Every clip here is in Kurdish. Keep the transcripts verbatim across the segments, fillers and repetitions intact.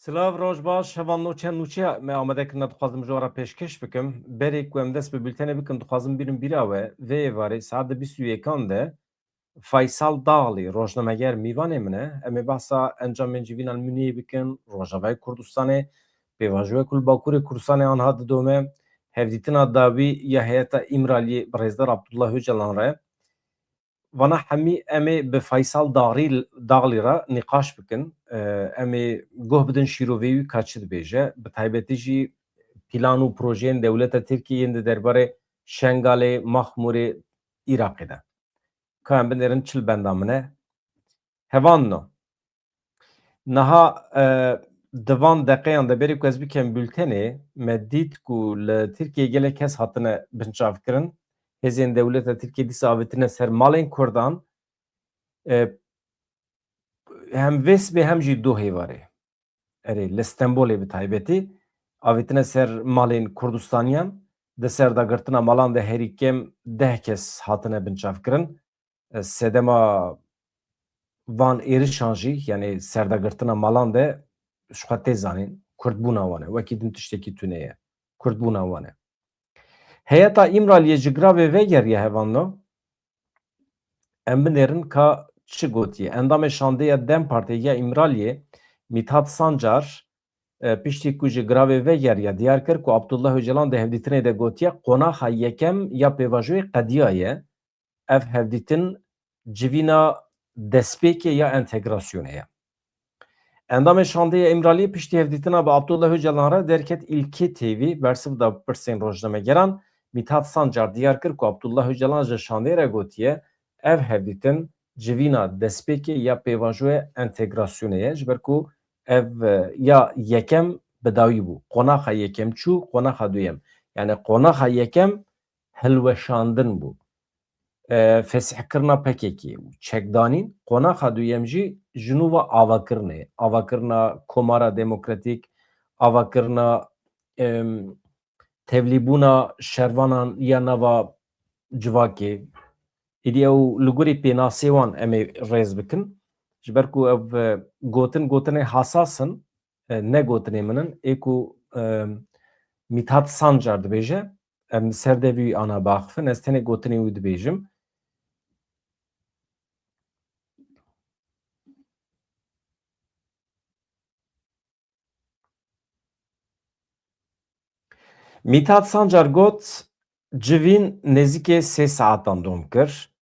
Silav, roj baş, heval nûçe nûçe me amade kirine dixwazim ji we re pêşkêş bikim. Berê ku em dest bi bültenê bikin, dixwazim bîrim bîra we. Vê êvarê saet di bîst û yekan de Faysal Dağlı, rojnameger, mîvanê min e. Em ê behsa encamên civînan Mûnihê bikin, Rojavayê Kurdistanê, pêvajoyek ku li Bakurê Kurdistanê anha didome, hevdîtina dawî ya heyeta Îmraliyê bi rêzdar Abdullah Öcalan re. Vana hemî em ê bi Faysal Dağrî-, Dağlî re nîqaş bikin. Em ê guh bidin şîrovê wî ka çi dibêje. Bi taybetî jî plan û projeyên dewleta Tirkiyê yên di derbarê Şengalê, Maxmûrê, Iraqê de. Ka em binêrin çil benda min e. Hevanno. Niha, e, di van deqeyan de berî ku ez bikem bültenê, me dît ku li Tirkiyê gelek kes hatine binçavkirin. Hêzên dewleta Tirkiyê dîsa avêtine ser malên Kurdan. E, hem vê sibê hem jî doh êvarê. Erê, li Stenbolê bi taybetî avêtine ser malên Kurdistaniyan. Di serdagirtina malan de herî kêm deh kes hatine binçavkirin. E, sedema van êrişan jî, yanî serdagirtina malan de ji xwe tê zanîn, kurdbûna wan e. Wekî din tiştekî tune ye. Kurdbûna wan e. Heyeta Îmraliyê ji giravê vegeriya hevanno. Em binêrin ka çi gotiye. Endamê şandeya DEM Partê ya Îmraliyê Mithat Sancar, e, piştî ku ji giravê vegeriya diyar kir ku Abdullah Öcalan di hevdîtinê de gotiye, qonaxa yekem ya pêvajoyê qediyaye. Ev hevdîtin civîna destpêkê ya entegrasyonê ye. Endamê şandeya Îmraliyê piştî hevdîtina bi Abdullah Öcalan re derket Îlkê T V, bersiv da pirsên rojnamegeran. Mithat Sancar diyar kir ku Abdullah Öcalan ji şandeyê re gotiye, ev hevdîtin civîna destpêkê ya pêvajoya entegrasyonê ye, ji ber ku ev, e, ya yekem bi dawî bû. Qonaxa yekem çû, qonaxa duyem. Yani qonaxa yekem hilweşandin bû. E, fesihkirina P K K û çekdanîn, qonaxa duyem jî ji nû ve avakirinê, avakirina Komara Demokratîk, avakirina, em, tevlîbûna şervanan ya nava civakê. Îdî ew li gorî pênasê wan em ê rêz bikin. Ji ber ku ev, e, gotin, gotinê hasas in, e, ne gotinê min in, ê ku, e, Mithat Sancar dibêje, em li ser devî wî ana biaxifin, ez tenê gotinê wî dibêjim. Mithat Sancar got, civîn nêzîkê sê saetan dom kir.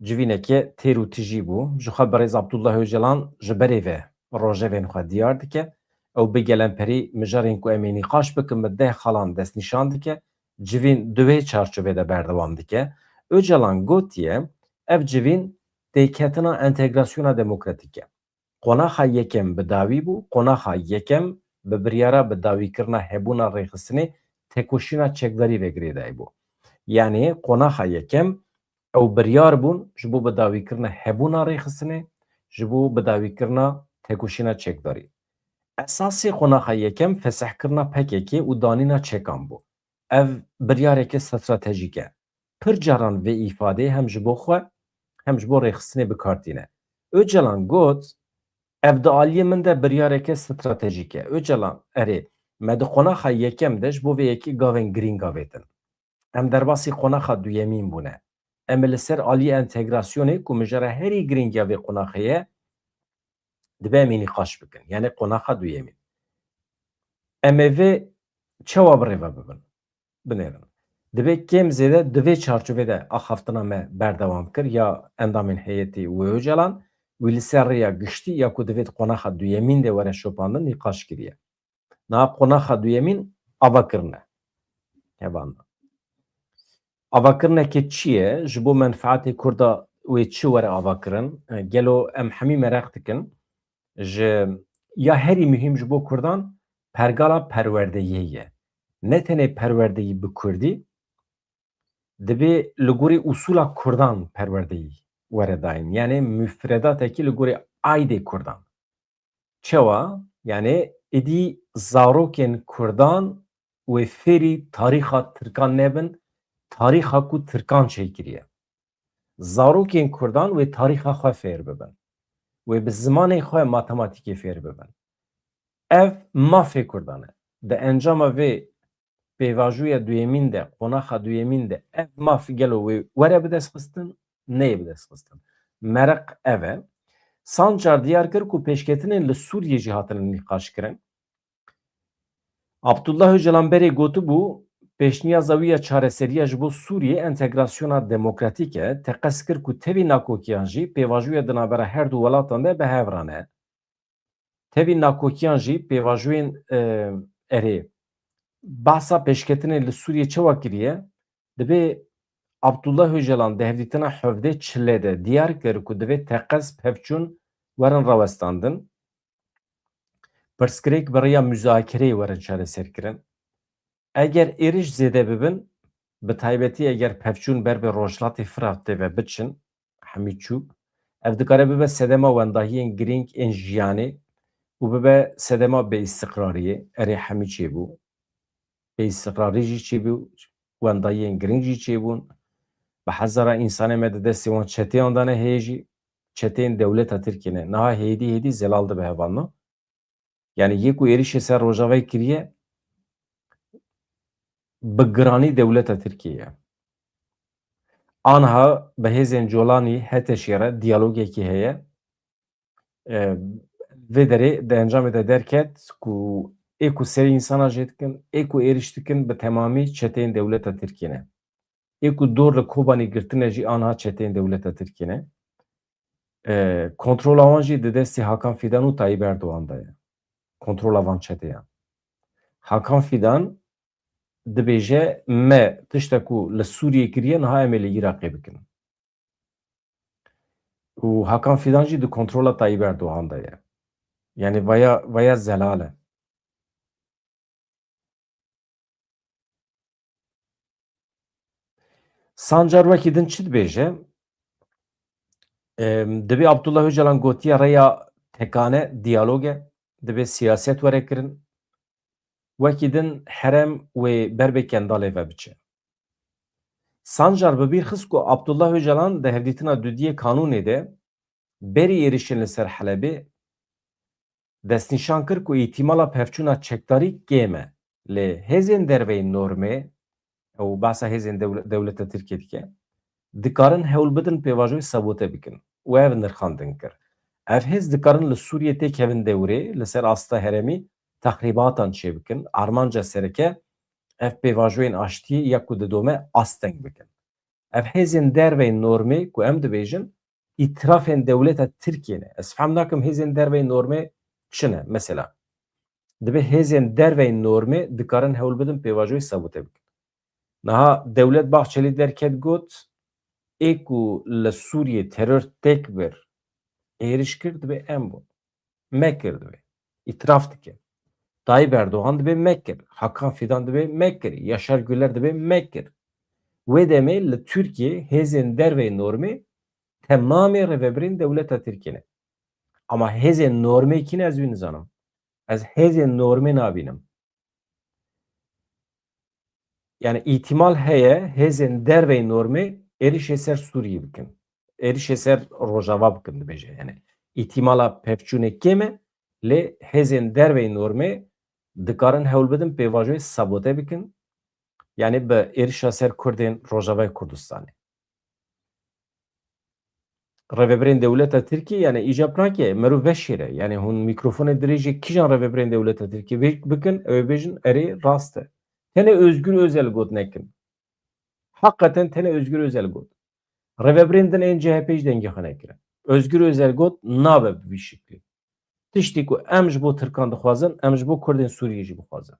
Civîneke têr û tijî bû. Ji xwe birêz Abdullah Öcalan ji berê ve rojevên xwe diyar dike. Ew bi gelemperî mijarên ku em ê nîqaş bikin bi deh xalan destnîşan dike. Civîn di wê çarçovê de berdewam dike. Öcalan gotiye, ev civîn têketina entegrasyona demokratîk e. Qonaxa yekem bi dawî bû, qonaxa yekem bi biryara bi dawîkirina hebûna rêxistinê tekoşîna çekdarî ve girêdayî bû. Yanî qonaxa yekem ew biryar bûn ji bo bi dawîkirina hebûna rêxistinê, ji bo bi dawîkirina tekoşîna çekdarî. Esasê qonaxa yekem fesihkirina P K K û danîna çekan bû. Ev biryareke stratejîk e. Pir caran vê îfadeyê hem ji bo xwe hem ji bo rêxistinê bi kar tîne. Öcalan got, ev di aliyê min de biryareke stratejîk e. Öcalan, erê, me di qonaxa yekem de ji bo vê yekê gavên girîng avêtin. Em derbasî qonaxa duyemîn bûne. Em ê li ser aliyê entegrasyonê ku mijara herî girîng ya vê qonaxê ye, dibe em ê nîqaş bikin. Yanî qonaxa duyemîn. Em ê vê çawa bi rê ve bibin? Binêrin. Dibe kêm zêde di vê çarçovê de axaftina me berdewam kir ya endamên heyetê û Öcalan, wî li ser rêya giştî ya ku divê di qonaxa duyemîn de were şopandin nîqaş kiriye. Niha qonaxa duyemîn avakirin e. Hevalno. Avakirineke çi ye? Ji bo menfaetê Kurda wê çi were avakirin? E, gelo em hemî mereq dikin? Ji ya herî muhîm ji bo Kurdan pergala perwerdeyiyê ye. Ne tenê perwerdeyî bi Kurdî, divê li gorî usûla Kurdan perwerdeyî were dayîn. Yanî mufredatekî li gorî aydê Kurdan. Çawa? Yanî êdî zarokên Kurdan wê fêrî tarîxa Tirkan nebin, tarîxa ku Tirkan çêkiriye. Zarokên Kurdan wê tarîxa xwe fêr bibin. Wê bi zimanê xwe matematîkê fêr bibin. Ev mafê Kurdan e. Di encama vê pêvajoya duyemîn de, qonaxa duyemîn de ev maf gelo wê were bidestxistin, neyê bidestxistin. Mereq ev e. Sancar diyar kir ku pêşketinên li Sûriyê jî hatine nîqaşkirin. Abdullah Ocalan berê gotibû, pêşniyaza wî ya çareseriya ji bo Sûriyê entegrasyona demokratîk e, teqez kir ku tevî nakokiyan jî pêvajoya di navbera her du welatan de bi hev re ne. Tevî nakokiyan jî pêvajoyên, e, erê, behsa pêşketinê li Sûriyê çawa kiriye? Dibê Abdullah Ocalan di hevdîtina hevdeh çilê de diyar kir ku divê teqez pevçûn werin rawestandin. Pirsgirêk bi rêya muzakereyê werin çareserkirin. Eger êriş zêde bibin, bi taybetî eger pevçûn ber bi Rojhilatê Firatê ve biçin, hemî çû, ev dikare bibe sedema wendahiyên girîng ên jiyanê û bibe sedema bêîstiqrariyê. Erê, hemî çêbû. Bêîstiqrarî jî çêbû, wendahiyên girîng jî çêbûn. Bi hezara însanê me di destê wan çeteyan de ne heye jî. Çeteyên dewleta Tirkiyê ne. Niha hêdî hêdî zelal dibe hevalno. Yani yê ku êrişê ser Rojavayê kiriye, bi giranî dewleta Tirkiyê ye. Anha bi hêzên Colanî, HTŞ'ê re diyalogekî heye. E, vê derê di encamê de derket ku ê ku serê însana jê dikin, ê ku êriş dikin, bi temamî çeteyên dewleta Tirkiyê ne. Ê ku dor li Kobanê girtine jî anha çeteyên dewleta Tirkiyê ne. E, kontrola wan jî di destê Hakan Fidan û Tayyip Erdogan de ye. Kontrola van çeteyan. Hakan Fidan dibêje, me tişta ku li Sûriyê kiriye, niha em ê li Iraqê bikin. Û Hakan Fidan jî di kontrola Tayyip Erdogan de ye. Yani vaya, vaya zelal e. Sancar wekî din çi dibêje? Em, dibê Abdullah Ocalan gotiye rêya tekane diyalog e, dibê siyaset were kirin. Wekî din herem wê ber bê kendalê ve biçe. Sancar bi bîr xist ku Abdullah Ocalan di hevdîtina dudiyê kanûnê de berî êrişên li ser Helebê destnîşan kir ku îtîmala pevçûna çekdarî kêm e, lê hêzên derveyî normê, ew behsa hêzên dewle-, dewleta Tirkiyê dike, dikarin hewl bidin pêvajoyê sabote bikin û ev nirxandin kir. Ev hêz dikarin li Sûriyê têkevin dewrê, li ser asta herêmî texrîbatan çêbikin, armanca sereke ev pêvajoyên aştiyê ya ku didome asteng bikin. Ev hêzên derveyî normê ku em dibêjin, îtirafên dewleta Tirkiyê ne. Ez fehm nakim hêzên derveyî normê çi ne? Mesela, dibe hêzên derveyî normê dikarin hewl bidin pêvajoyê sabote bikin. Niha Dewlet Bahçelî derket got, ê ku li Sûriyê teror têk bir, êriş kir, dibe em bûn. Mekir dibe. Îtiraf dike. Tayyip Erdogan dibe mekir. Hakan Fidan dibe mekir. Yaşar Güler dibe mekir. Wê demê li Tirkiyê hêzên derveyî normê temamê rêvebirên dewleta Tirkiyê ne. Ama hêzên normê kî ne ez wî nizanim. Ez hêzên normê nabînim. Yani îhtimal heye hêzên derveyî normê êrişê ser Sûriyê bikin. Êrişê ser Rojava bikin dibêje. Yani îhtimala pevçûnê kêm e, lê hêzên derveyî normê dikarin hewl bidin pêvajoyê sabote bikin. Yani bi êrişa ser Kurdên Rojavayê Kurdistanê. Rêvebirên dewleta Tirkiyê, yani îcab nake, merû veşêre. Yani hûn mîkrofonê dirêjê kîjan rêvebirên dewleta Tirkiyê vê bikin, ew ê bêjin, erê, rast e. Tenê Özgür Özel got nekin. Heqeten tenê Özgür Özel got. Rêvebirên din ên C H P jî dengê xwe nekirin. Özgür Özel got, nabe bi vî şiklî. Tiştî ku em ji bo Tirkan dixwazin, em ji bo Kurdên Sûriyê jî bixwazin.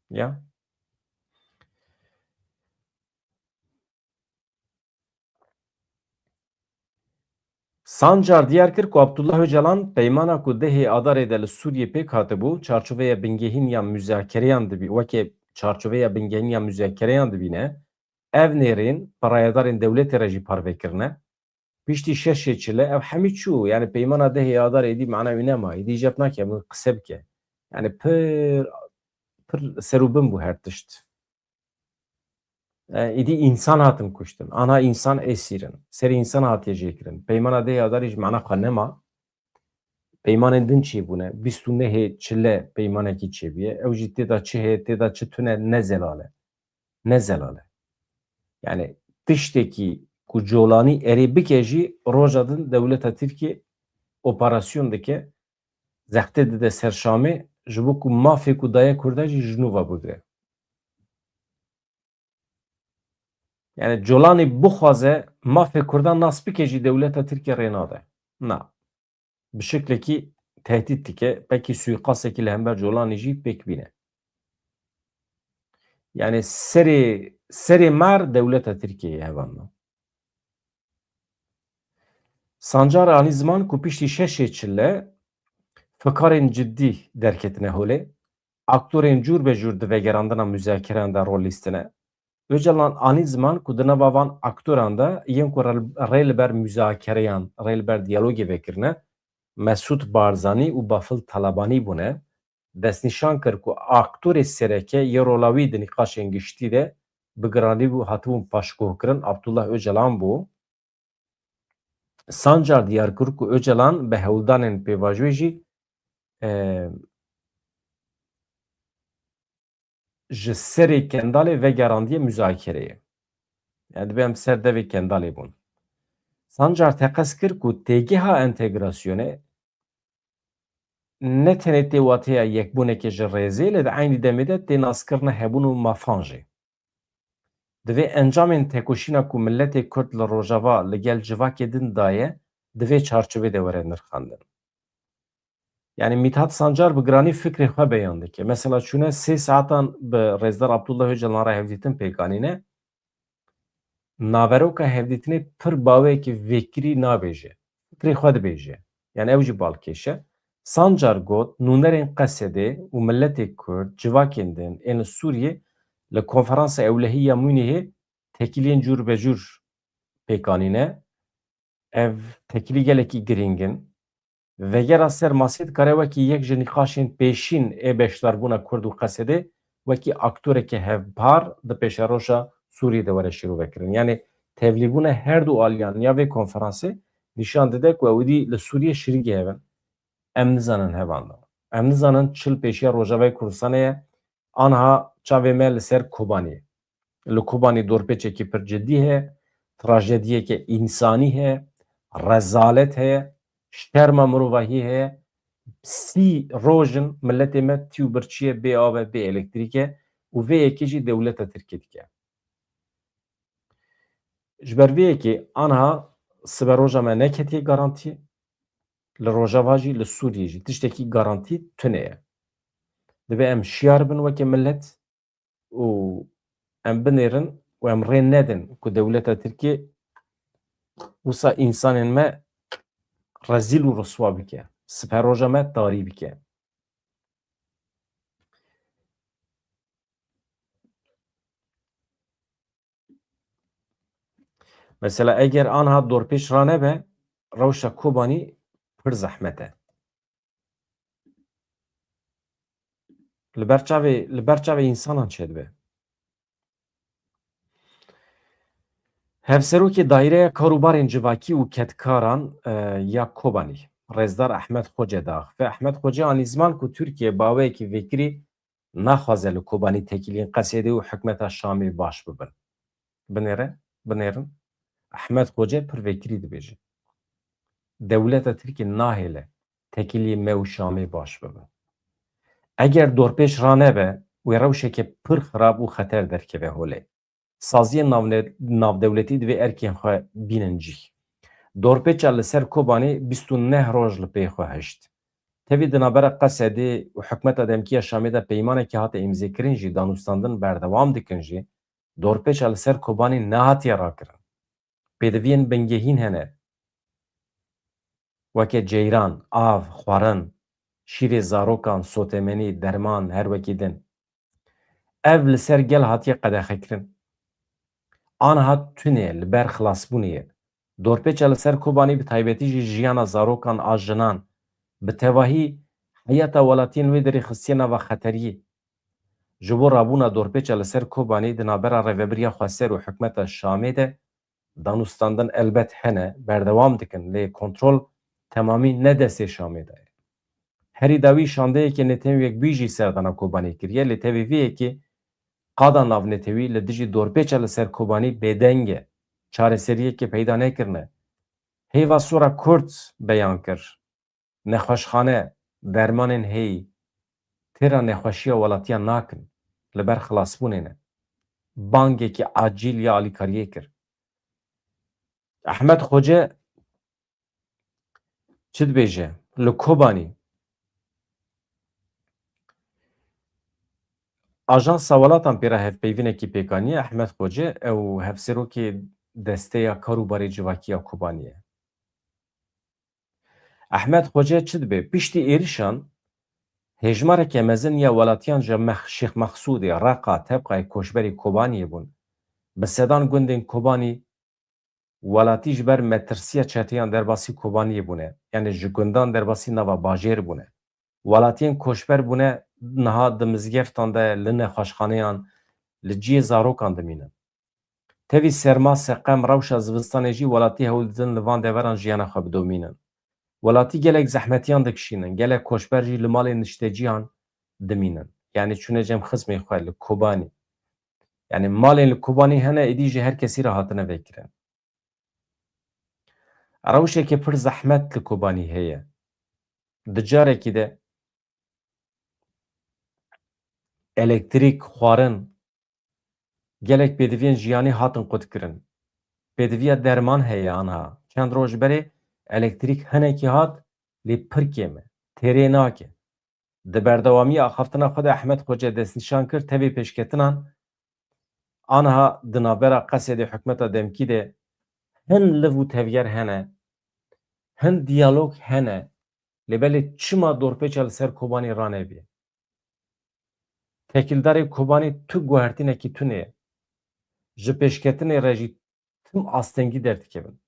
Ya. Sancar diyar kir ku Abdullah Ocalan peymana ku dehê Adarê de li Sûriyê pêk hatibû, çarçoveya bingehîn ya muzakereyan dibî-, weke çarçoveya bingehîn ya muzakereyan dibîne, ev nêrên bi rayedarên dewletê re jî parve kirine. Piştî şeşê çile ev hemî çû. Yani peymana dehê Adarê êdî mana wî nema. Êdî îcab nake min qise bike. Yani pir, pir serûbin bû her tişt. E, êdî însan hatin kuştin. Anha însan esîr in. Serê însan hatiye jêkirin. Peymana dehê Adarê jî mana xwe nema. peymanên din çêbûne. Bîst û nehê çile peymanekî çêbûye. Ew jî tê de çi heye, tê de çi tune ne zelal e. Ne zelal e. Yani tiştekî ku Colanî erê bike jî roja din dewleta Tirkiyê operasyon dike, zextê dide ser Şamê, ji bo ku mafê ku daye Kurda jî ji nû ve bigire. Yani Colanî bixwaze mafê Kurdan nas bike jî dewleta Tirkiye rê nade. Na. Bi şeklekî tehdît dike, belkî suîqasekî li hember Colanî jî pêk bîne. Yani serê, serê mar dewleta Tirkiyeyê hevalno. Sancar anî ziman ku piştî şeşê çile fikarên cidî derketine holê, aktorên cûr be cûr di vegerandina muzakereyan de rol lîstine. Ocalan anî ziman ku di nava van aktoran de yên ku rel-, rê li ber muzakereyan, rê li ber diyalogê vekirine, Mesûd Barzanî û Bafil Talabanî bûne, destnîşan kir ku aktorê sereke yê rola wî di nîqaşên giştî de bi giranî bû, hatibûn paşguhkirin, Abdullah Ocalan bû. Sancar diyar kir ku Ocalan bi hewldanên pêvajoyê jî, e, ji serê Kendalê vegerandiye muzakereyê. Yani dibe em ser devê Kendalê bûn. Sancar teqez kir ku têgeha entegrasyonê ne tenê tê wateya yekbûnekê ji rêzê, lê di eynî demê de tê naskirina hebûn û mafan jî. Divê encamên tekoşîna ku miletê Kurd li Rojava li gel civakê din daye, di vê çarçovê de were nirxandin. Yani Mithat Sancar bi giranî fikrê xwe beyan dike. Mesela çûne sê saetan bi Rêzdar Abdullah Ocalan re hevdîtin pêk anîne. Naveroka hevdîtinê pir baweyekî vekirî nabêje. Fikrê xwe dibêje. Yani ew jî balkêş e. Sancar got, nûnerên Qesedê û miletê Kurd, civakên din ên li Sûriyê li konferansa ewlehî ya Munîhê tekiliyên cûr be cûr pêk anîne. Ev tekilî gelekî girîng in. Vegera ser masê dikare wekî yek ji nîqaşên pêşîn ê beşdarbûna Kurd û Qesedê wekî aktoreke hevpar di pêşeroja Sûriyê de were şîrovekirin. Yani tevlîbûna her du aliyan ya vê konferansê nîşan dide ku ewidî li Sûriyê şirîngê hev in. Em nizanin hevalno. Em nizanin çi li pêşiya Rojavayê Kurdistanê ye. Anha çavê me li ser Kobanî ye. Li Kobanî dorpêçekî pir cidî heye, trajediyeke însanî heye, rezalet heye, şerma mirovahî heye. Sî roj in miletê me tî û birçî ye, bê av e, bê elektrîk e û vê yekê jî dewleta Tirkiyê dike. Ji ber vê yekê anha siberoja me neketiye garantiyê, li Rojava jî, li Sûriyê jî tiştekî garantî tune ye. Divê em şiyar bin weke milet û em binêrin û em rê nedin ku dewleta Tirkiyê wisa însanên me rezîl û riswa bike, siberoja me tarî bike. Mesela eger anha dorpêç ranebe, rewşa Kobanî pir zehmet e. Li ber çavê, li ber çavê însanan çêdibe. Hevserokê Daireya Karûbarên Civakî û Kedkaran, e, ya Kobanî, Rêzdar Ehmed Xoce diaxife. Ehmed Xoce anî ziman ku Tirkiye baweyekî vekirî naxwaze li Kobanî tekiliyên Qesedê û hikûmeta Şamê baş bibin. Binêre, binêrin. Ehmed Xoce pir vekirî dibêje. Dewleta Tirkiyê nahêle tekiliyê me û Şamê baş bibe. Eger dorpêç ranebe, wê rewşeke pir xirab û xeter derkeve holê. Saziyên navne-, navdewletî divê erkên xwe bînin cîh. Dorpêça li ser Kobanê bîst û neh roj li pê xwe hişt. Tevî di navbera Qesedê û hikûmeta demkî ya Şamê de peymanekî hate îmzêkirin jî, danûstandin berdewam dikin jî, dorpêça li ser Kobanê nehatiye rakirin. Pêdiviyên bingehîn hene, weke ceyran, av, xwarin, şîrê zarokan, sotemenî, derman, her wekî din. Ev li ser gel hatiye qedexekirin. Anha tune li ber xilasbûnê ye. Dorpêça li ser Kobanî bi taybetî jî jiyana zarokan a jinan, bi tevahî heyata welatiyên wê derê xistiye nava xeteriyê. Ji bo rabûna dorpêça li ser Kobanî di navbera Rêvebiriya Xweser û hikûmeta Şamê de danûstandin elbet hene, berdewam dikin, lê kontrol temamî ne destê Şamê de ye. Herî dawî şandeyeke Netewên Yekbûyî jî serdana Kobanê kiriye, lê tevî vê yekê qada navnetewî li dijî dorpêça li ser Kobanî bêdeng e. Çareseriyekê peyda nekirine. Hêva sor a Kurd beyan kir. Nexweşxane, dermanên heyî têra nexweşiya welatiyan nakin, li ber xilasbûnê ne. Bangekî acîl ya alîkariyê kir. Ehmed Xoce çi dibêje? Li Kobanî Ajansa Welatan pê re hevpeyvînekî pêk aniye. Ehmed Xoce, ew hevserokê Desteya Karûbarê Civakî ya Kobanî ye. Ehmed Xoce çi dibe? Piştî êrişan hêjmareke mezin ya welatiyan ji Mex-, Şêx Mexsûdê, Reqa, Tebqayê koçberî Kobaniyê bûn. Bi sedan gundên Kobanî welatî ji ber metirsiya çeteyan derbasî Kobaniyê bûne. Yanî ji gundan derbasî nava bajêr bûne. Welatiyên koçber bûne niha di mizgeftan de, li nexweşxaneyan, li cihê zarokan dimînin. Tevî serma, seqem, rewşa zivistanê jî welatî hewl didin li van deveran jiyana xwe bidomînin. Welatî gelek zehmetiyan dikişînin, gelek koçber jî li malên nişteciyan dimînin. Yanî çûne cem xizmê xwe li Kobanî. Yanî malên li Kobanî hene, êdî ji her kesî re hatine vekirin. Rewşeke pir zehmet li Kobanî heye. Di carekî de elektrîk, xwarin, gelek pêdiviyên jiyanî hatin qutkirin. Pêdiviya derman heye anha. Çend roj berê elektrîk hinekî hat, lê pir kêm e. Têrê nake. Di berdewamiya axaftina xwe de Ehmed Xoce destnîşan kir, tevî pêşketinan anha di navbera Qesedê hikûmeta demkî de hin liv û tevger hene, hin diyalog hene, lê belê çima dorpêça li ser Kobanî ranebî? Tekildarê Kobanî tu guhertînekî tune ye. Ji pêşketinê re jî tim astengî derdikevin.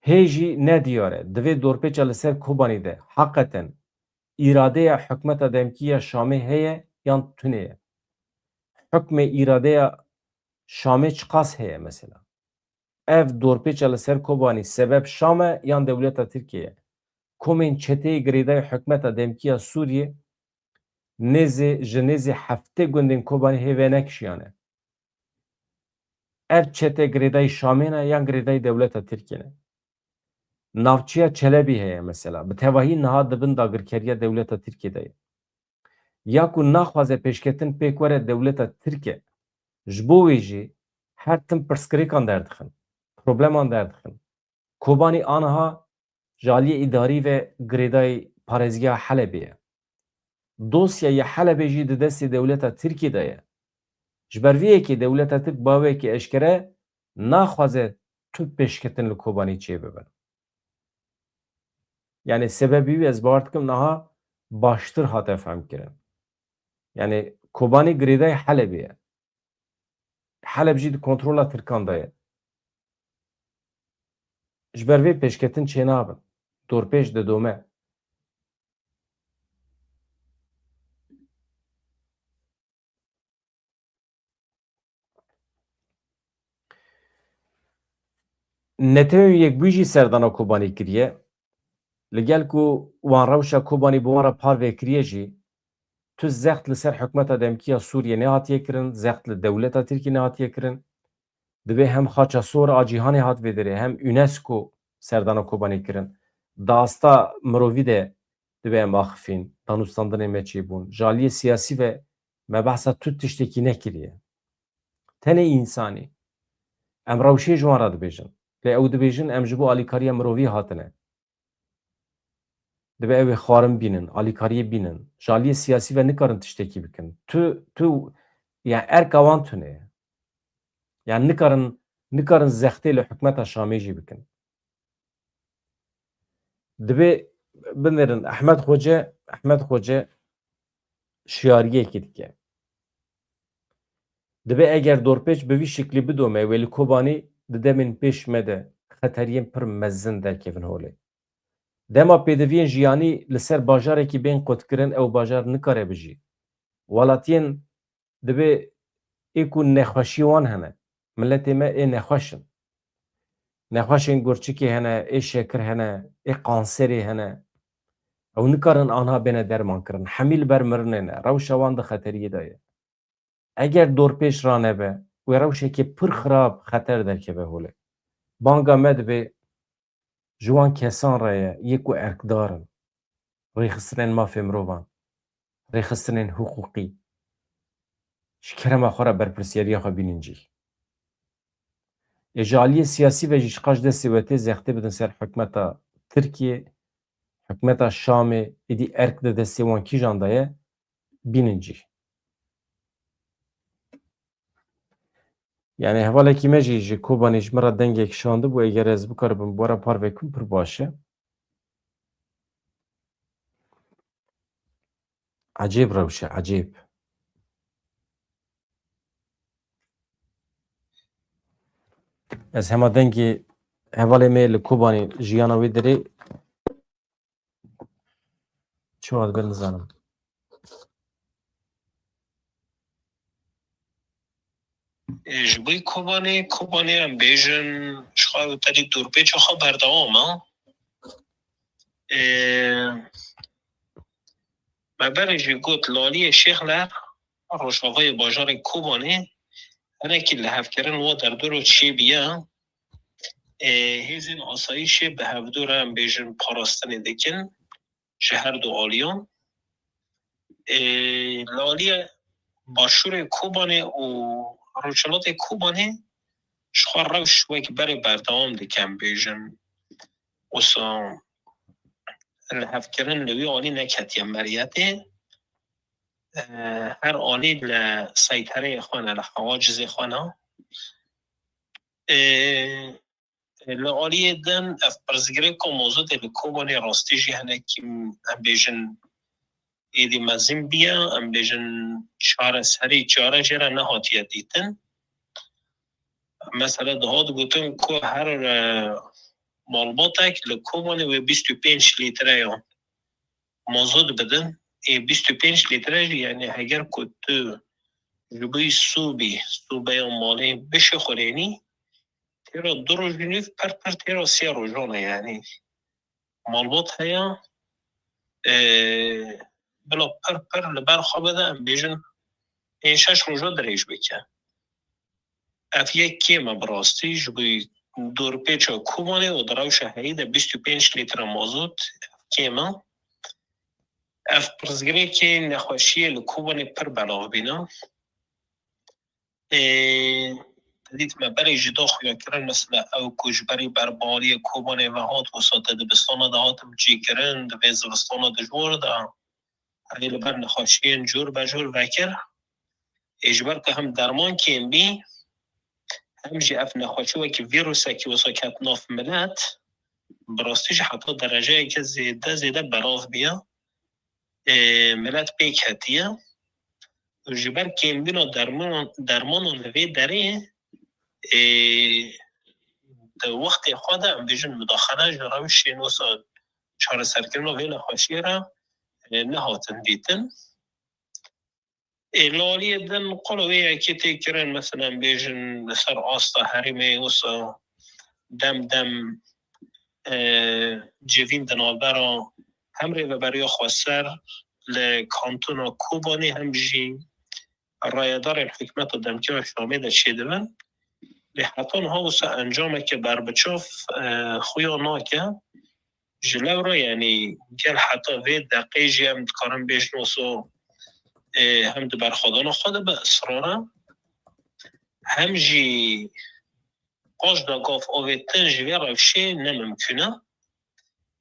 Hê jî ne diyar e, divê dorpêça li ser Kobanî de heqeten îradeya hikûmeta demkî ya Şamê heye yan tune ye? Hukmê îradeya Şamê çiqas heye mesela? Ev dorpêça li ser Kobanî sebeb Şam e yan dewleta Tirkiyê ye? Komên çeteyê girêdayî hikûmeta demkî ya Sûriyê nêzê, ji nêzê heftê gundên Kobanî hê venekişiyane. Ev çete girêdayî Şamê ne yan girêdayî dewleta Tirkiyê ne? Navçeya Çelebî heye mesela. Bi tevahî niha di bin dagirkeriya dewleta Tirkiyê de ye. Ya ku naxwaze pêşketin pêk were dewleta Tirk e. Ji bo wê jî her tim pirsgirêkan derdixin, probleman derdixin. Kobanî aniha ji aliyê îdarî ve girêdayî parêzgeha Helebê ye. Dosyaya Helebê jî di destê dewleta Tirkiyê de ye. Ji ber vê yekê dewleta Tirk baweyekî eşkere naxwaze tu pêşketin li Kobanî çêbibe. Yanî sebebî wî ez bawer dikim niha baştir hate fehmkirin. Yanî Kobanî girêdayî Helebê ye. Heleb jî di kontrola Tirkan de ye. Ji ber vê pêşketin çênabin. Dorpêç didome. Netewên Yekbûyî jî serdana Kobanî kiriye. Li gel ku wan rewşa Kobanî bi wan re parve kiriye jî, tu zext li ser hikûmeta demkî ya Sûriyê nehatiye kirin, zext li dewleta Tirkî nehatiye kirin. Divê hem Xaça Sor a cîhanê hat vê derê, hem UNESCO serdana Kobanê kirin. Di asta mirovî de divê em axifîn, danûstandinê me çêbûn. Ji aliyê siyasî ve me behsa tu tiştekî nekiriye. Tenê însanî. Em rewşê ji wan re dibêjin. Lê ew dibêjin em ji bo alîkariya mirovî hatine. Divê ew ê xwarin bînin, alîkariyê bînin. Ji aliyê siyasî ve nikarin tiştekî bikin. Tu, tu, ya erka wan tune ye. Ya nikarin, nikarin zextê li hikûmeta Şamê jî bikin. Divê binêrin Ehmed Xoce, Ehmed Xoce şiyariyekê dike. Divê eger dorpêç bi vî şiklî bidome, wê li Kobanî di demên pêş me de xeteriyên pir mezin derkevin holê. Dema pêdiviyên jiyanî li ser bajarekî bên qutkirin, ew bajar nikare bijî. Welatiyên divê ê ku nexweşî wan hene. Miletê me ê nexweş in. Nexweşên gurçikê hene, ê şekir hene, ê kanserê hene. Ew nikarin anha bêne derman kirin. Hemî li ber mirinê ne. Rewşa wan di xeteriyê de ye. Eger dorpêç ranebe, wê rewşekê pir xirab xeter derkeve holê. Banga me dibe ji wan kesan re ye, yê ku erkdar in. Rêxistinên mafê mirovan, rêxistinên hiqûqî. Ji kerema xwe re berpirsiyariya xwe bînin cî. Ê ji aliyê siyasî ve jî ji qas destê we tê zextê bidin ser hikûmeta Tirkiyê, hikûmeta Şamê, êdî erk di destê wan kîjan de ye, bînin cî. Yani hevalekî me jî ji Kobanê ji min re dengek şandibû, eger ez bikaribim bi we re parve kim pir baş e. Ecêb rewş e, ecêb. Ez hema dengê hevalê me li Kobanê jiyana wê derê çawa dibe nizanim. Ê, ji bo Kobanê, Kobanê em bêjin, ji xwe ew terî dorpêça xwe berdewam e. Ê, me berê jî got, li aliyê Şêxler, rojavayê bajarê Kobanê, hinekî lihevkirin wa derdor û çêbûye. Ê, hêzên asayîşê bi hevdû re, em bêjin, parastinê dikin ji her du aliyan. Ê, li aliyê başûrê Kobanê û rojhilatê Kobanê ji xwe rewş wek berê berdewam dike, em bêjin. Wisa lihevkirin li wî alî neketiye meriyetê. Ê, her alî li seytereyê xwe ne, li hewacizê xwe ne. Ê, Li aliyê din ev pirsgirêka mazotê li Kobanê rastî jî hinekî, em bêjin, êdî mezin bûye, em bêjin çareserî, çare jê re nehatiye dîtin. Mesela dihat gotin ku her, e, malbatek li Kobanê wê bîst û pênc lîtreya mazot bidin. Ê bîst û pênc lître jî, yani heger ku tu ji bo sobî, sobeya malê bişixulênî, têra du roj û nîv, pir pir têra sê rojan e, yani malbat heye, e, bila pir pir li ber xwe bide, em bêjin pênc şeş roja dirêj bike. Ev yek kêm e bi rastî, ji bo dorpêça Kobanê û di rewşa heyî de bîst û pênc lître mazot, ev kêm e. Ev pirsgirêkê nexweşiyê li Kobanê pir belav bîne. Ê, te dît me berê jî da xuya kirin, mesela ew ku ji berî berbaliyê Kobanê ve hat, wisa di dibistana de hatim cîkirin, di vê zivistana dijwar de rê li ber nexweşiyên cor be cor vekir. Ê, ji ber ku hem derman kêm bî, hem jî ev nexweşî wekî vîrusekî wisa ket nav milet, bi rastî jî heta dereceyeke zêde, zêde belav bûye. Ê, milet pê ketiye. Û ji ber kêmbîna dermanan, dermanan li vê derê, ê, di wextê xwe de, em bêjin, mudaxele ji rewşên wisa çareserkirina vê nexweşiyê re, ê, nehatin dîtin. Ê, li aliyê din qolo wê yekê tê kirin, mesela, em bêjin, li ser asta herêmê wisa dem dem, e, civîn di navbera hem Rêveberiya Xweser li kantona Kobanê hem jî rayedarên hikûmeta demkî ya Şamê de çêdibin. Lê heta niha wisa encameke berbiçav, e, xuya nake. Ji lewra, yanî, gel heta vê deqê jî em dikarin bêjin wisa, e, hem di berxwedana xwe de bi israr e, hem jî paş de gav avêtin ji vê rewşê ne mimkûn e.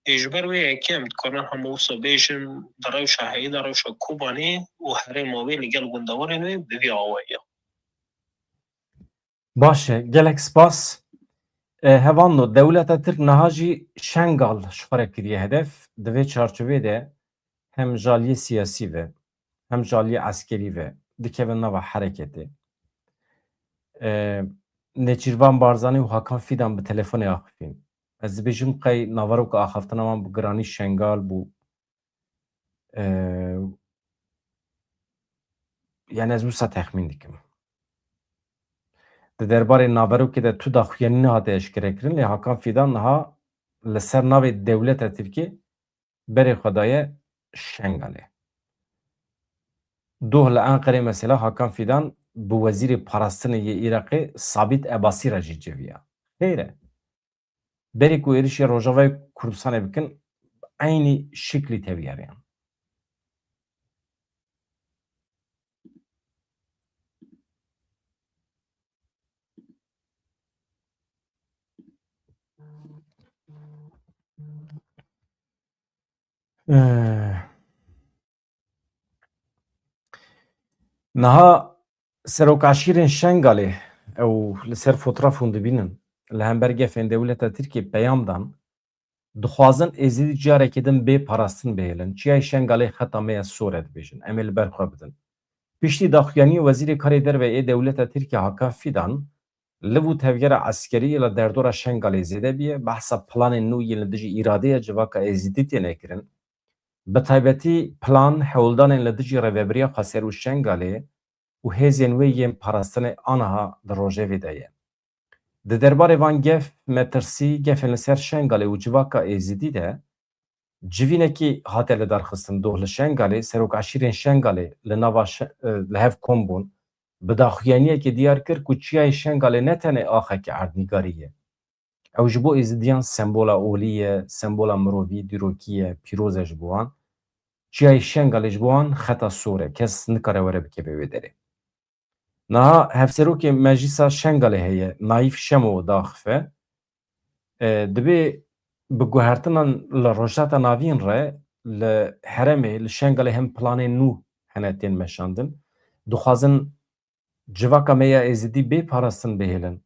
Ê, ji ber wê yekê em dikarin hema wisa bêjin, di rewşa heyî de, rewşa Kobanê û herêma wê li gel gundewarên wê bi vî awayî ye. Baş e, gelek spas. E, hevalno, dewleta Tirk niha jî Şengal ji xwe re kiriye hedef. Di vê çarçovê de hem ji aliyê siyasî ve, hem ji aliyê eskerî ve dikevin nava hereketê. E, Nêçîrvan Barzanî û Hakan Fîdan bi telefonê axifîn. Ez dibêjim qey naveroka axaftina wan bi giranî Şengal bû. E, yani ez wisa texmîn dikim. Di derbarê naverokê de tu daxuyanî nehate eşkerekirin, lê Hakan Fîdan niha li ser navê dewleta Tirkiyê berê xwe daye Şengalê. Doh li Enqerê mesela Hakan Fîdan bi wezîrê parastinê yê Iraqê Sabît Ebasî re jî civiya. Xêr e. Berê ku êrişê Rojavayê Kurdistanê bikin, eynî şiklî tevgeriyan. Eh. Niha serokaşîrên Şengalê, ew li ser fotraf hûn dibînin, li hember gefên dewleta Tirkiyê peyam dan, dixwazin Êzidî carekê din bê parastin bihêlin. Çiyayê Şengalê xeta me ya sor e dibêjin. Em ê li ber xwe bidin. Piştî daxuyaniyê Wezîrê Karê Derve ê dewleta Tirkiye Hakan Fîdan, liv û tevgera eskerî li derdora Şengalê zêde bûye, behsa planên nû yên li dijî îradeya civaka Êzidî têne kirin. Bi taybetî plan hewldanên li dijî Rêvebiriya Xweser û Şengalê û hêzên wê yên parastinê aniha di rojevê de ye. Di derbarê van gef, metirsî, gefên li ser Şengalê û civaka Êzidî de civînekî hate lidarxistin. Doh li Şengalê, serokaşîrên Şengalê li nava Şe-, e, li hev kom bûn, bi daxuyaniyekê diyar kir ku çiyayê Şengalê ne tenê axekî erdnîgarî ye. Ew ji bo Êzidiyan sembola olî ye, sembola mirovî, dîrokî ye, pîroz e ji bo wan. Çiyayê Şengalê ji bo wan xeta sor e. Kes nikare were bikeve wê derê. Niha hevserokê Meclîsa Şengalê heye, Naîf Şemo daxife. E, dibê bi guhertinan li Rojhilata Navîn re li herêmê, li Şengalê hem planên nû hene tên meşandin. Dixwazin civaka me ya Êzidî bê parastin bihêlin.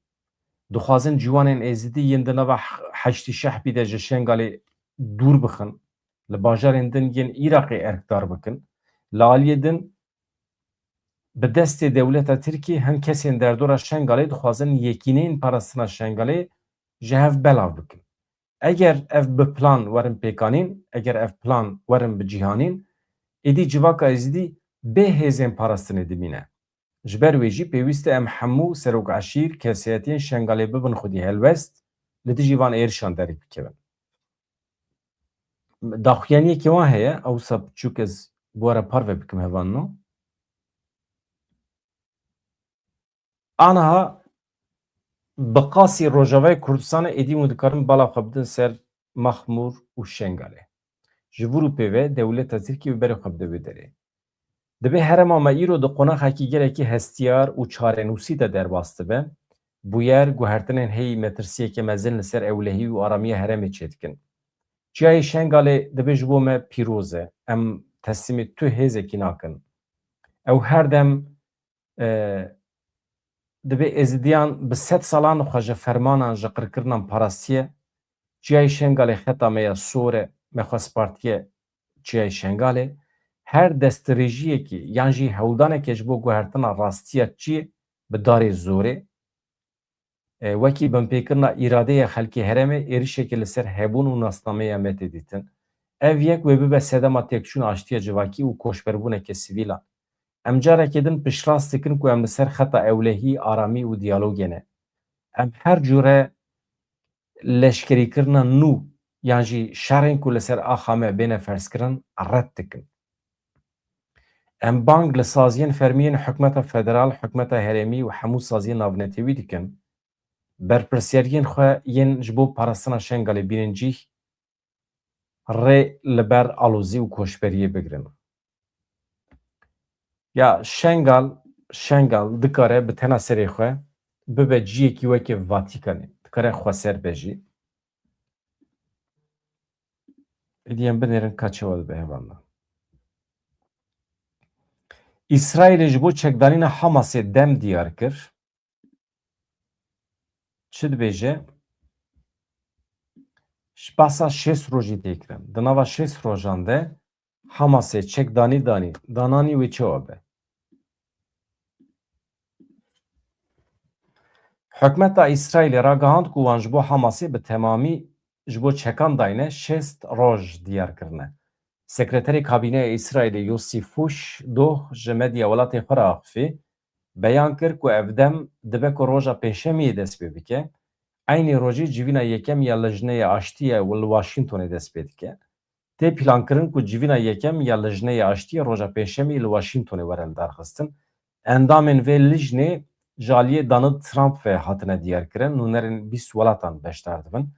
Dixwazin ciwanên Êzidî yên di nava H-, Heştî Şehbî de ji Şengalê dûr bixin, li bajarên din yên Iraqê erkdar bikin. Li aliyê din bi destê dewleta Tirkî hin kesên derdora Şengalê dixwazin yekîneyên parastina Şengalê ji hev belav bikin. Eger ev bi plan werin pêkanîn, eger ev plan werin bi cîhanîn, êdî civaka Êzidî bê hêzên parastinê dimîne. Ji ber wê jî pêwîst e em hemû serok eşîr, kesayetiyên Şengalê bibin xwedî helwest, li dijî van êrişan derî bikevin. Daxuyaniyekê wan heye, ewsa piçûk ez bi we re parve bikim hevalno. Aniha bi qasî Rojavayê Kurdistanê êdî hûn dikarin bala xwe bidin ser Mexmûr û Şengalê. Ji vir û pê ve dewleta Tirkiyê bi berê xwe bide wê derê. Dibê herêma me îro di qonaxekî gelekî hestiyar û çarenûsî de derbas dibe. Bûyer, guhertinên heyî metirsiyeke mezin li ser ewlehî û aramiya herêmê çêdikin. Çiyayê Şengalê dibê ji bo me pîroz e. Em teslîmê tu hêzekî nakin. Ew her dem, e, dibê Êzidiyan bi sed salan xwe ji fermanan, ji qirkirinan parastiye. Çiyayê Şengalê xeta me ya sor e, me xwest partiye Çiyayê Şengalê. Her destdirêjiyekî yan jî hewldanekê ji bo guhertina rastiya çiyê bi darê zorê, e, wekî binpêkirina îradeya xelkê herêmê êrişekê li ser hebûn û nasnameya me tê dîtin. Ev yek wê bibe sedema têkçûna aştiya civakî û koçberbûneke sivîlan. Em carekê din piştrast dikin ku em li ser xeta ewlehî, aramî û diyalogê ne. Em her cure leşkerîkirina nû yan jî şerên ku li ser axa me bêne ferzkirin red dikin. Em bang li saziyên fermî yên hikûmeta federal, hikûmeta herêmî û hemû saziyên navnetewî dikin. Berpirsyariyên xwe yên ji bo parastina Şengalê bînin cîh, rê li ber alozî û koçberiyê bigirin. Ya Şengal, Şengal dikare bi tena serê xwe bibe ciyekî weke Vatikanê. Dikare xweser be jî. Êdî em binêrin ka çawa dibe hevalna. Îsraîlê ji bo çekdanîna Hamasê dem diyar kir. Çi dibêje? Ji behsa şêst rojî tê kirin. Di nava şêst rojan de Hamasê çek danî danî, dananî wê çawa be? Hikûmeta Îsraîlê ragihand ku wan ji bo Hamasê bi temamî ji bo çekan dayne şêst roj diyar kirine. Sekreterê Kabîneya Îsraîlê Yosî Fuş doh ji medya welatê xwe re axifî, beyan kir ku ev dem dibe ku roja Pêncşemiyê dest pê bike, eynî rojê civîna yekem ya Lijneya Aştiyê li Washingtonê dest pê dike. Tê plankirin ku civîna yekem ya Lijneyê Aştiyê roja Pêncşemê li Washingtonê were lidarxistin. Endamên vê lijnê ji aliyê Donald Trump ve hatine diyarkirin, nûnerên bîst welatan beşdar dibin.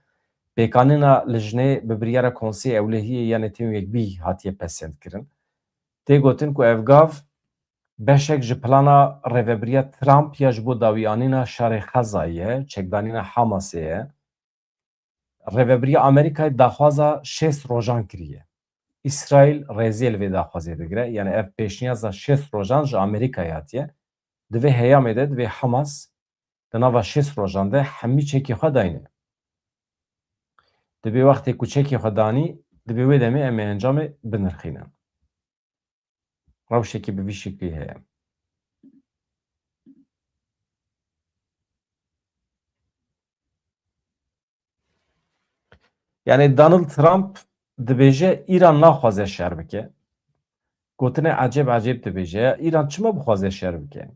Pêkanîna lijnê bi biryara Konseyê Ewlehiyê ya Netewên Yekbûyî hatiye pesendkirin. Tê gotin ku ev gav beşek ji plana rêvebiriya Trump ya ji bo dawîanîna şerê Xezayê ye, çekdanîna Hamasê ye. Rêvebiriya Amerîkayê daxwaza şêst rojan kiriye. Îsraîl rêziyê li vê daxwazê digire. Yani ev pêşniyaza şêst rojan ji Amerîkayê hatiye. Di vê heyamê de divê Hamas di nava şêst rojan de hemî çekê xwe dayne. Divê wextê ku çekê xwe danî, divê wê demê em ê encamê binirxînin. Rewşekî bi vî şeklî heye. Yani Donald Trump dibêje Îran naxwaze şer bike. Gotine ecêb ecêb dibêje. Ya Îran çima bixwaze şer bike?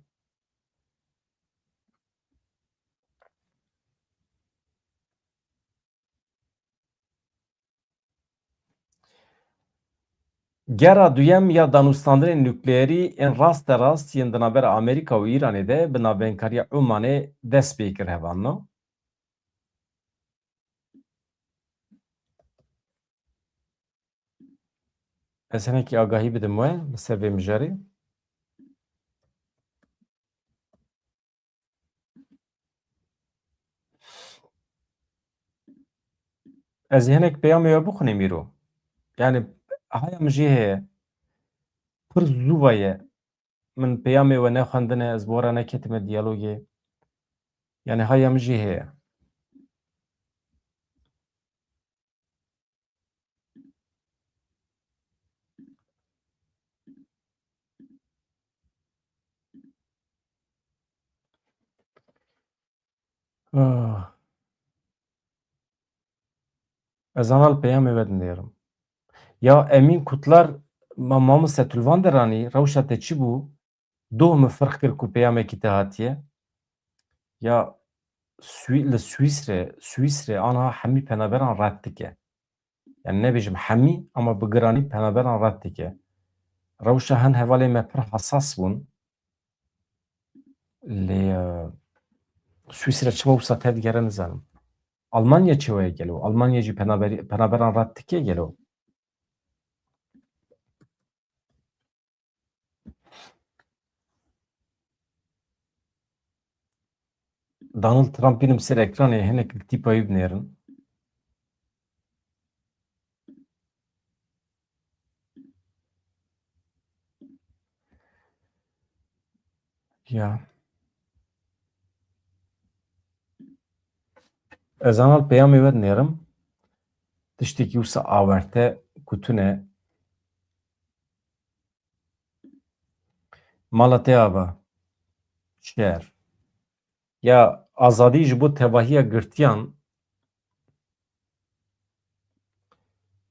Gera duyem ya danûstandinên nukleerî ên rasterast yên di navbera Amerîka û Îranê de bi navbenkariya Omanê dest pê kir hevalno. Ez hinekî agahî bidim we li ser vê mijarê. Ez ê hinek peyamê we bixwînim îro. Yani haya min jê heye. Pir zû ve ye. Min peyamê we nexwendine, ez bi we re neketime diyalogê. Yani haya min jê heye. Ah. Ez ana li peyamê we dinêrim. Ya Emîn Kutlar, ma-, mamoste, tu li van deranî, rewşa te çi bû? Doh min firq kir ku peyamekî te hatiye. Ya Swî-, li Swîsre, Swîsre aniha hemî penaberan red dike. Yani nebêjim hemî ama bi giranî penaberan red dike. Rewşa hin hevalên me pir hesas bûn. Lê, e, Swîsre çima wisa tevdigere nizanim. Almanya çi weye gelo? Almanya jî penaberî-, penaberan red dike gelo? Donald Trump bînim ser ekranê, hinek li tîpa wî binêrin. Ya. Ez ana li peyamê we dinêrim. Tiştekî wisa awerte ku tune. Mala te ava. Şer. Ya azadî ji bo tevahiya girtiyan,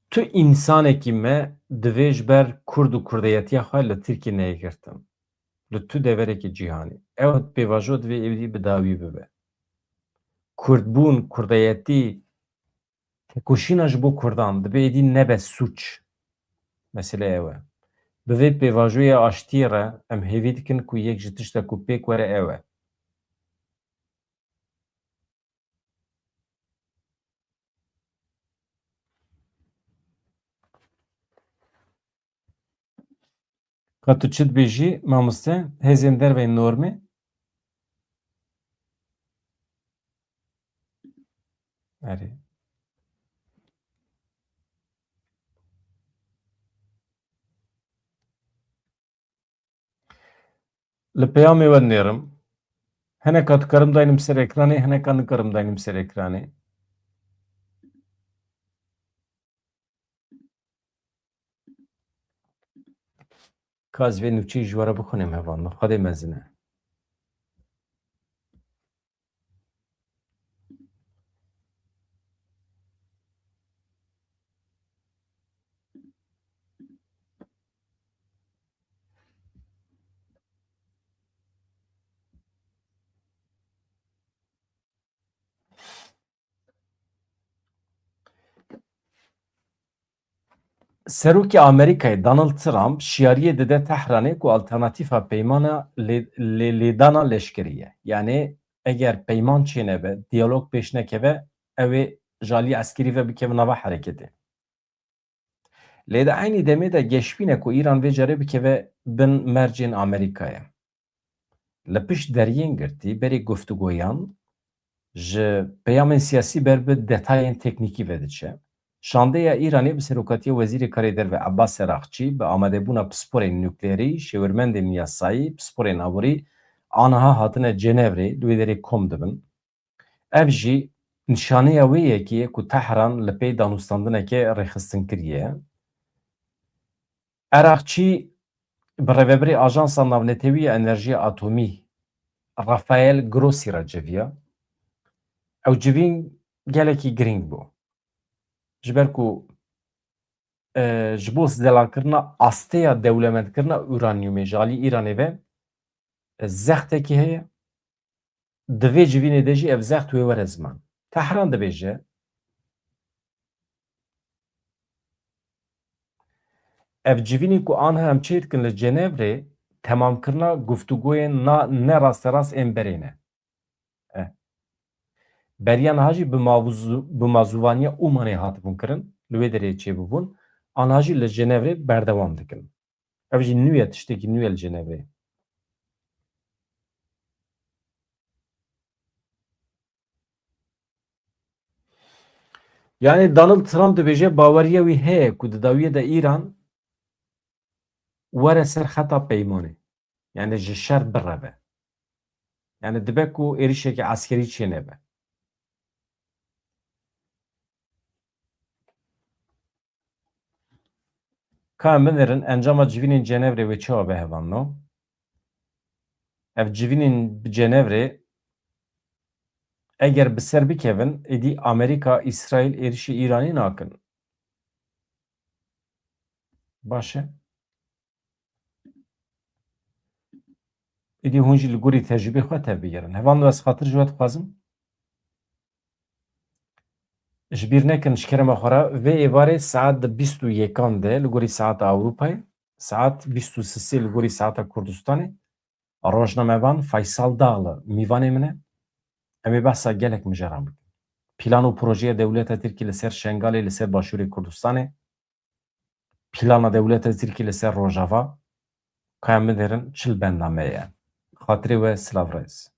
tu însanekî me divê ji ber Kurd û Kurdeyetiya xwe li Tirkiyê neyê girtin. Li tu deverekî cîhanê. Ew pêvajo divê êdî bi dawî bibe. Kurdbûn, Kurdeyetî, tekoşîna ji bo Kurdan dibe êdî nebe sûc. Mesele ew e. Bi vê pêvajoya aştiyê re em hêvî dikin ku yek ji tişta ku pêk were ew e. Ka tu çi dibêjî, mamoste? Hêzên derveyî normê? Erê. Li peyamê we dinêrim. Hineka dikarim daynim ser ekranê, hineka nikarim daynim ser ekranê. Ka ez vê nûçeyê ji we re bixwînim hevalno. Xwedê mezin e. Serokê Amerîkayê Donald Trump şiyariyê dide Tehranê ku alternatîfa peymana lê-, lê-, lêdana leşkerî ye. Yanî eger peyman çênebe, diyalog pêş nekeve, ew ê ji alî eskerî ve bikeve nava hereketê. Lê di eynî demê de geşbîn e ku Îran vê carê bikeve bin mercên Amerîkayê. Li pişt deriyên girtî berê guftûgoyan ji peyamên siyasî ber bi detayên teknîkî ve diçe. Şandeya Îranê bi serokatiya Wezîrê Karê Derve Abbas Araxçî bi amadebûna pisporên nukleerî, şêwirmendên yasayî, pisporên aborî aniha hatine Cenevrê li wê derê kom dibin. Ev jî nîşaneya wê yekê ye ku Tehran li pey danûstandineke rêxistinkirî ye. Araxçî bi rêvebirê Ajansa Navnetewî ya Enerjiya Atomî Rafael Grossi re civiya. Ew civîn gelekî girîng bû. Ji ber ku, e, ji bo zelalkirina asteya dewlemendkirina uranyumê ji alî Îranê ve, e, zextekî heye. Di vê civînê de jî ev zext wê were ziman. Tehran dibêje, ev civînên ku aniha em çêdikin li Cenevrê, temamkirina guftûgoyên na-, ne rasterast ên berê ne. Eh. Beriya niha jî bi mavûzû-, bi mazûvaniya Omanê hatibûn kirin, li wê derê çêbûbûn, aniha jî li Cenevrê berdewam dikin. Ev jî nû ye, tiştekî nû ye li Cenevrê. Yanî Donald Trump dibêje baweriya wî heye ku di dawiyê de Îran were ser xeta peymanê. Yanî ji şer bireve. Yanî dibe ku êrişeke eskerî çênebe. Ka em binêrin, encama civînên Cenevrê wê çawa be hevalno? Ev civînên bi Cenevrê eger bi ser bikevin, êdî Amerîka, Îsraîl êrişî Îranî nakin. Baş e. Êdî hûn jî li gorî tecrûbê xwe tevbigerin. Hevalno, ez xatir ji we dixwazim. Ji bîr nekin, ji kerema xwe re, vê êvarê saet di bîst û yekan de li gorî saeta Ewropayê, saet bîst û sisê li gorî saeta Kurdistanê, rojnamevan Faysal Dağlı mîvanê min e. Em ê behsa gelek mijaran bikin. Plan û projeya dewleta Tirkî li ser Şengalê, li ser Başûrê Kurdistanê, plana dewleta Tirkî li ser Rojava, ka em binêrin çi li benda me ye. Xatirê we, silav rêz.